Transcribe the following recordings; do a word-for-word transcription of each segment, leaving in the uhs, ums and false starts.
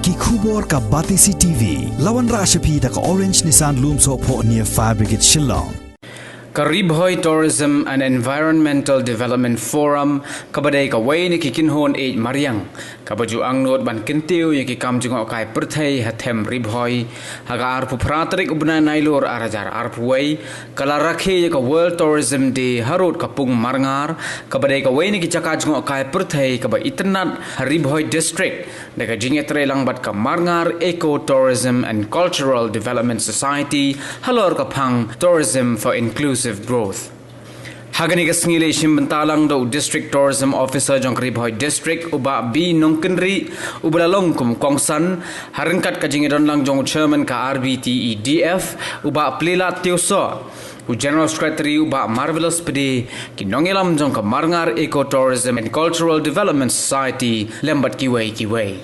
Ki khubor ka Batesi T V. La wanrah sha phi da ka Orange Nissan Lumsohphoh near Fire Brigade Shillong. Ka Ri Bhoi Tourism and Environmental Development Forum, kaba dei kawei na ki kynhun ïeit mariang kaba ju angnud ban kyntiew ïa ki kam jngohkai pyrthei ha them Ri Bhoi, ha ka arphew phra tarik u bnai Nailur arhajar arphew wei, ka la rakhe ïa ka World Tourism Day harud ka Pung Marngar, kaba dei kawei na ki jaka jngohkai pyrthei kaba itynnad ha Ri Bhoi District, da ka jingïatreilang bad ka Marngar Eco Tourism and Cultural Development Society halor ka phang Tourism for Inclusive Growth. Ha kane ka sngi la shim bynta lang da u District Tourism Officer jong ka Ri Bhoi District, u Bah B Nongkynrih, uba la long kum u kongsan, ha ryngkat ka jingïadon lang jong u Chairman ka R B T E D F, u Bah Plilat Tiewsoh, u General Secretary u Bah Marvelous Pde, ki nongïalam jong ka Marngar Eco Tourism and Cultural Development Society, lem bad kiwei kiwei.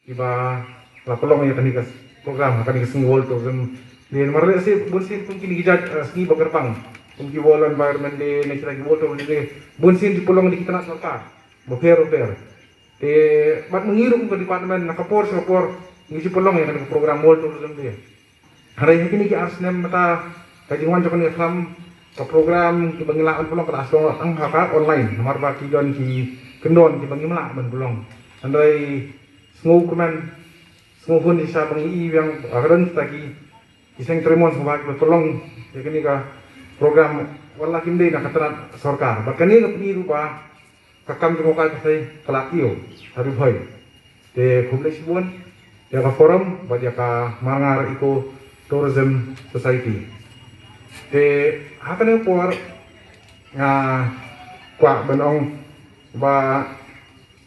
Kiba la pynlong ïa kane ka program, kane ka sngi World Tourism Day. Namar lehse bunsien kum kine ki jait, eh, sngi ba kyrpang, kum ki World Environment Day, ne kita ki World Tourism Day, bunsien ki pynlong da ki tnat sorkar bapher bapher. Te bad ma ngi ruh kum ka department, na ka por sha ka por ngi ju pynlong ïa kane ka program World Tourism Day. Hynrei ha kine ki ar snem mynta, ka jingwan jong kane ka khlam, ka program kiba ngi lah ban pynlong ka la sdang tang ha ka online, namar ba ki don ki kyndon kiba ngim lah ban pynlong. Hynrei sngewkmen, sngewhun shisha ba ngi i biang, ah, ka don kita ki, ki seng trei mon sngewbha kiba pynlong ïa kane ka program, wat la kim dei na ka tnat sorkar. Bad kane ka pyni ruh ba ka kam jngohkai pyrthei ka la kiew ha Ri Bhoi. Te khublei shibun ïa ka forum bad ïa ka Marngar Eco Tourism Society. Te ha kane ka por nga kwah ban ong ba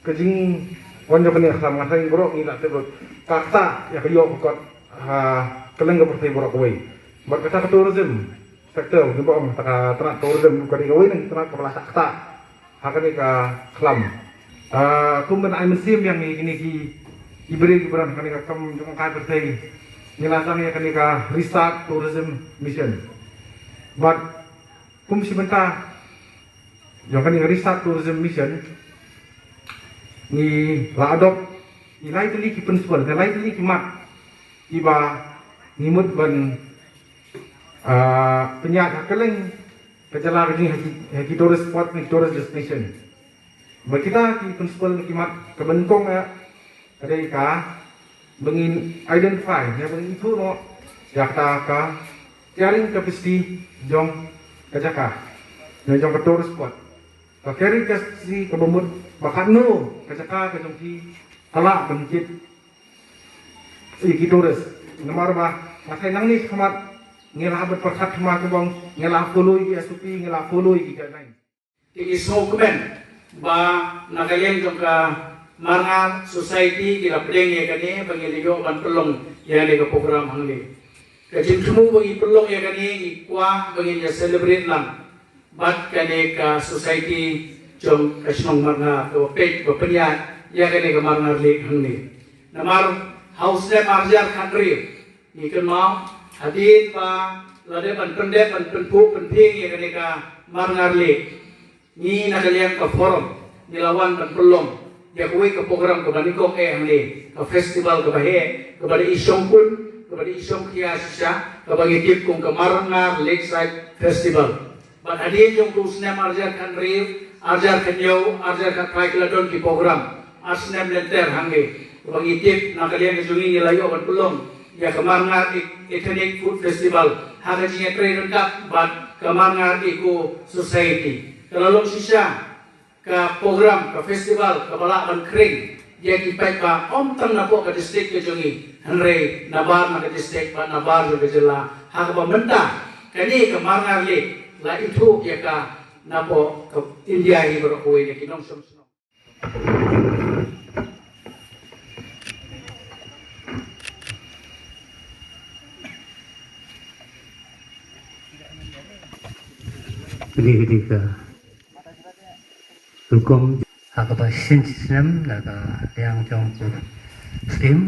ka jingwan jong kane ka khlam, nga tharai baroh ngi la tip ruh, ka ktah ïa ka ïoh ka kot ha kylleng ka pyrthei baroh kawei. Bad kata ka tourism sector, ngi ba ong kata ka tnat tourism ka dei kawei na ki tnat kaba la shah ktah ha kane ka khlam. Ah, kum ban ai mynsiem ïa ngi kine ki, ki briew ki briew ha kane ka kam jngohkai pyrthei, ngi la sdang ïa kane ka Restart Tourism Mission. Bad kum shi bynta jong kane ka Restart Tourism Mission, ngi la adopt ïa lai tylli ki principle, ïa lai tylli ki mat kiba ngi mut ban, ah, pynïaid ha kylleng ka jylla ka jong ngi ha ki, ha ki tourist spot, ha ki tourist destination. Ba kita ki principle, ki mat, kaba nyngkong eh ka dei kaba ngin identify, ïa ba ngin ithuh noh ïa kata ka carrying capacity jong ka jaka, ne jong ka tourist spot. Ka carrying capacity kaba mut ba katno ka jaka ka jong phi ka lah ban kit ïa ki tourist. Namar ba nga tharai nangne shakhmat ngi la hap ban pyrkhat thymmai kumba ngi la follow ïa ki S O P, ngi la follow ïa ki guidelines. Te ngi sngewkmen ba na ka liang jong ka Marngar Society ki la pdiang ïa kane ba ngi la ïoh ban pynlong ïa kane ka program hangne. Ka jingthmu ba ngi pynlong ïa kane, ngi kwah ba ngin ïa celebrate lang bad kane ka society jong ka shnong Marngar, kaba peit, ba pynïaid ïa kane ka Marngar Lake hangne. Namar ha u snem arhajar khathynriew, ngi kynmaw, hadien ba la dep ban pyndep, ban pynphuh pynphieng ïa kane ka Marngar Lake, ngi na ka liang ka forum ngi la wan ban pynlong ïa kawei ka program kaba nyngkong eh hangne, ka festival kaba heh, kaba da i shongkun, kaba da i shongkhia shisha, kaba ngi tip kum ka Marngar Lakeside Festival. Bad hadien jong u snem arhajar khathynriew, arhajar khathynñiew, arhajar khattrai ki la don ki program ar snem lynter hangne. Kaba ngi tip na ka liang ka jong ngi, ngi la ïoh ban pynlong ïa ka Marngar Eth-, Ethnic Food Festival ha ka jingïatrei ryngkat bad ka Marngar Eco Society. Ka la long shisha ka program, ka festival kaba lah ban khring ïa ki paidbah ym tang napoh ka district ka jong ngi, hynrei nabar na ka district bad nabar jong ka jylla, ha kaba mynta kane ka Marngar Lake la ithuh ïa ka napoh ka India hi baroh kawei, ïa ki nongshong shnong. Kane ka dei ka rukom ha kaba shisnem na ka liang jong u Muslim.